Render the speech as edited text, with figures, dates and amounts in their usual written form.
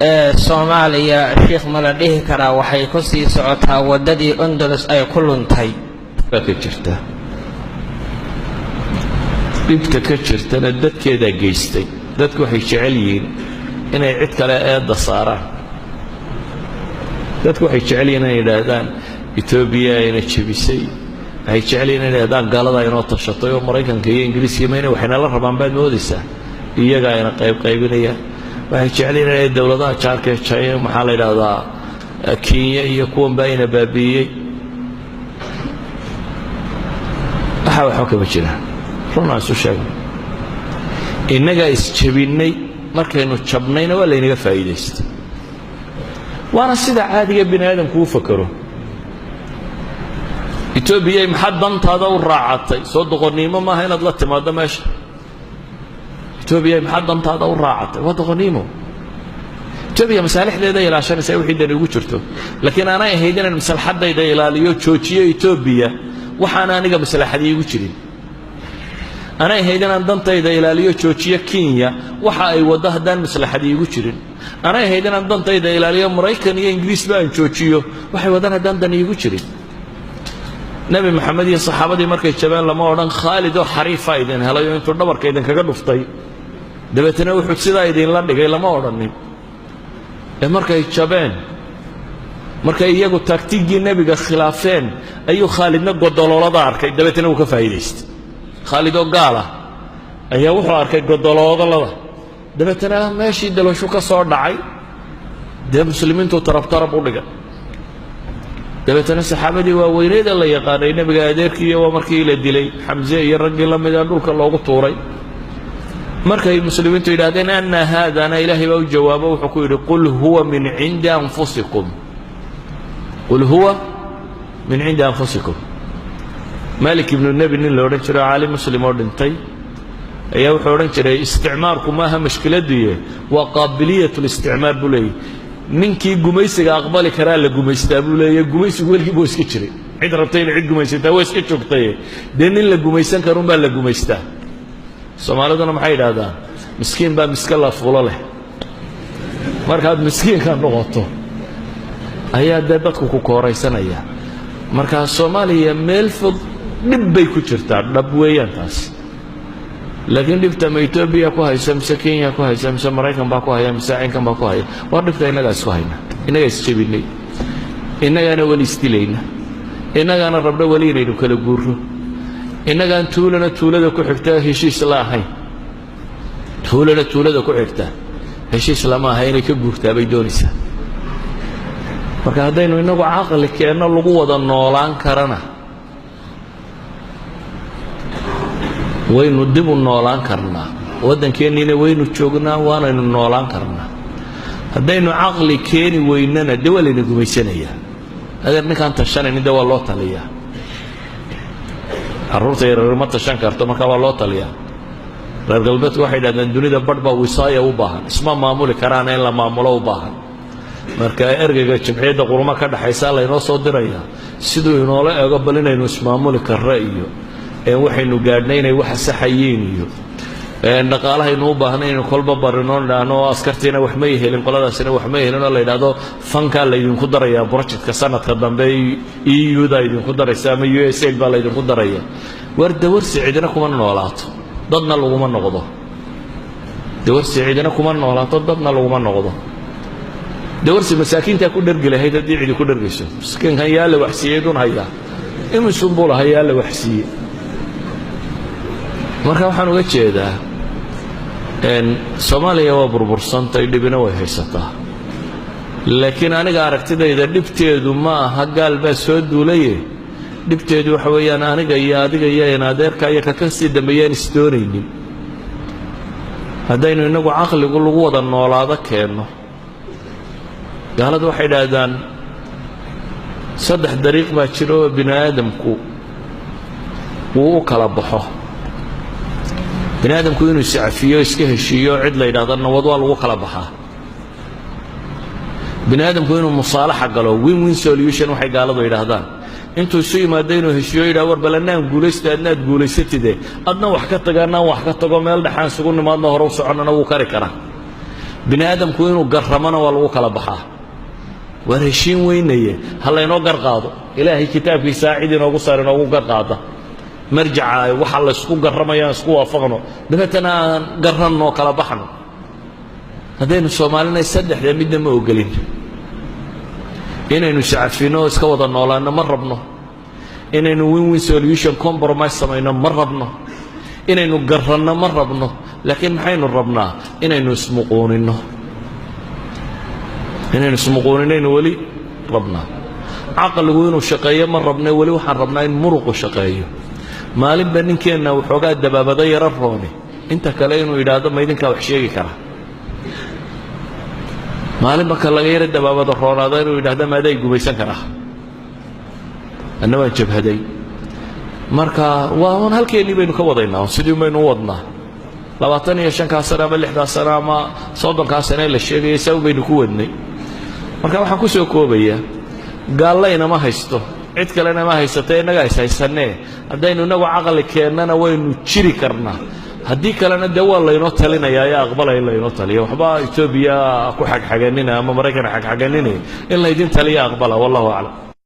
Soomaaliya, sheikh, ma la dhihi karaa waxay ku sii socotaa waddadii Andalus ay ku luntay? Baa ka jirta. Dhibta ka jirtana dadkeedaa geystay. Dadku waxay jecel yihiin inay cid kale eedda saaraan. Dadku waxay jecel yihiin inay yidhaahdaan Etoobiya ayna jebisay. Waxay jecel yihiin inay yidhahdaan gaalada inoo tashatay oo Maraykanka iyo Ingiriiska mayna waxayna la rabaan baad moodaysaa, iyaga ayna qayb qaybinayaan. Waxay jecel yihiin inay dowladaha jaarka ee China, maxaa la yidhaahdaa, Kenya iyo kuwan baa ina baabi'iyey. Waxa waxba kama jiraan. Runaan isu sheegno, innagaa isjabinnay. Markaynu jabnayna waa laynaga faa'iidaystay, waana sida caadiga bini aadamku u fakero. Etoobiyay, maxaad dantaada u raacatay? Soo doqonnimo maaha inaad la timaaddo meesha? Etoobiyay, maxaad dantaada u raacatay? Waa doqonnimo. Etoobiya masaalixdeeda ilaashanaysa, wixii dani ugu jirto, laakiin aanay ahayd inaan maslaxaddayda ilaaliyo, joojiyo Etoobiya waxaana aniga maslaxadii igu jirin. Anay ahayd inaan dantayda ilaaliyo, joojiyo Kenya waxa ay waddo haddaan maslaxadii igu jirin. Anay ahayd inaan dantayda ilaaliyo, Maraykan iyo Ingiriisba aan joojiyo waxay wadaan haddaan dani igu jirin. Nebi Maxamed iyo saxaabadii markay jabeen lama odhan Khaalid oo xariifa idin helay oo intuu dhabarka idinkaga dhuftay dabeetana wuxuu sidaa idinla dhigay, lama odhanin. Ee markay jabeen, markay iyagu taktiiggii nebiga khilaafeen, ayuu Khaalidna godoloolada arkay, dabeetana wuu ka faa'iidaystay. Khaalid oo gaal ah ayaa wuxuu arkay godoloolada, dabeetana meeshii dalooshu ka soo dhacay dee muslimiintu tarab tarab u dhigay. Dabeetana saxaabadii waaweyneeda la yaqaanay, nebiga adeerkiiyo waa markii la dilay, Xamse iyo raggii la mida dhulka loogu tuuray. Markay muslimiintu yidhahdeen "Anna haadana", Ilaahay baa u jawaabo, wuxuu ku yidhi: "قل هو من عند أنفسكم، قل هو من عند أنفسكم." Malik Ibnu Nebi nin la odhan jiro, caalim muslim oo dhintay, ayaa wuxuu odhan jiray: isticmaarku maaha mashkiladuye, waa قابلية الاستعمار buu leeyahy. Ninkii gumaysiga aqbali karaa la gumaystaa buu leeyahy. Gumaysigu weligii buu iska jiray, cid rabtay inay cid gumaysataa waa iska joogtaye, dee nin la gumaysan karun baa la gumaystaa. Soomaaliduna maxay yidhaahdaan? Miskiin baa miska la fulo leh. Markaad miskiinka noqoto ayaa dee dadku ku kooraysanaya. Marka Soomaaliya meel fog dhib bay ku jirtaa, dhab weeyaan taas. Laakiin dhibta ma Etoobiya ku haysa, mise Kenya ku haysa, mise Maraykan baa ku haya, mise cinkan baa ku haya? Waa dhibta innagaa isku hayna, innagaa isjebinay, innagaana weli isdilayna, innagaana rabno weli inaynu kala guurno, innagaan tuulana tuulada ku xigta heshiis la ahayn. Tuulana tuulada ku xigta heshiis lama aha, inay ka guurtaa bay doonaysaa. Marka haddaynu innagu caqli keenno lagu wada noolaan karana, waynu dib u noolaan karnaa. Waddankeenniina waynu joognaa, waanaynu noolaan karnaa. Haddaynu caqli keeni weynana, dee waa layna gumaysanayaa. Adeer, ninkaan tashanaynin dee waa loo taliyaa. Carruurta yaryar ma tashan karto, markaa waa loo taliyaa. Reer galbeedku waxay yidhahdeen dunida barh baa wisaaya u baahan, isma maamuli karaana, in la maamulo u baahan. Marka ergeyga Jimciyadda Qurmo ka dhaxaysa laynoo soo dirayaa siduu inoola ego bal inaynu ismaamuli karro iyo waxaynu gaadhnay inay waxa saxayiin iyo dhaqaalahaynu u baahnay inaynu kolba barino, idhaahno askartiina wax may helin, qoladaasina wax may helin, oo la yidhaahdo fankaa laydinku darayaa projectka sanadka dambe, EU-da idinku daraysa ama USAID baa laydinku daraya. War, dawarsi cidina kuma noolaato, dadna laguma noqdo. Dawarsi cidina kuma noolaato, dadna laguma noqdo. Dawarsi masaakiintaa ku dhergi lahayd haddii cidi ku dhergayso. Miskiinkan yaa la waxsiiyey dun hayaa, imisun buu lahaa yaa la waxsiiyey? Marka waxaan uga jeedaa, Soomaaliya waa burbursantay, dhibina way haysataa, laakiin aniga aragtidayda dhibteedu ma aha gaal baa soo duulaye. Dhibteedu waxa weeyaan aniga iyo adiga iyo inadeerka iyo kaka sii dambeeyaan isdoonaynin. Haddaynu innagu caqligu lagu wada noolaado keenno. Gaaladu waxay idhaahdaan saddex dariiq baa jira oo bini aadamku wuu u kala baxo. Bini aadamku inuu iscafiyo, iska heshiiyo, cid la yidhahdo nabad waa lagu kala baxaa. Bini aadamku inuu musaalaxa galo, win win solution waxay gaaladu yidhaahdaan, intuu isu yimaado inuu heshiiyo, yidhah: "War bal annaan guulaysta, adna aad guulaysatide, adna wax ka taga, annaan wax ka tago, meel dhexaan isugu nimaadno, hore u soconnana," wuu kari karaa. Bini aadamku inuu garramona waa lagu kala baxaa. Waar heshiin weynaye, ha laynoo gar qaado. Ilaahay kitaabkiisaa cid inoogu saar, inoogu gar qaada marjaca waxa laysku garramayaan, isku waafaqno, dabeetana aan garranno, kala baxno. Haddaynu Soomaalinay, saddexda midna ma ogolin. Inaynu iscafino oo iska wada noolaanno ma rabno, inaynu win win solution compromise samayno ma rabno, inaynu garranno ma rabno. Laakiin maxaynu rabnaa? Inaynu ismuquuninno. Inaynu ismuquuninaynu weli rabnaa. Caqligu inuu shaqeeyo ma rabne, weli waxaan rabnaa in muruqu shaqeeyo. Maalinba ninkeenna waxoogaa dabaabado yaro rooni inta kale inuu yidhaahdo, "Ma idinkaa wax sheegi kara?" Maalinba ka laga yaro dabaabado roonaado inuu yidhahdo, "Maaday gumaysan karaa? Anna waan jabhaday." Marka waa un halkeennii baynu ka wadaynaa, un sidii baynu u wadnaa. 25-kaa sano ama 6-daa sano ama 30-kaa sane la sheegayay, saa baynu ku wadnay. Marka waxaan ku soo koobayaa, gaallaynama haysto, cid kalena ma haysata, innagaa is haysanee. Haddaynu innagu caqli keennana waynu jiri karnaa, haddii kalena dee waa laynoo talinayaa ee aqbalaya in laynoo taliyo. Waxba Etoobiya ku xagxaganina ama Maraykan xagxaganina, in laydin taliya aqbala. Wallahu aclam.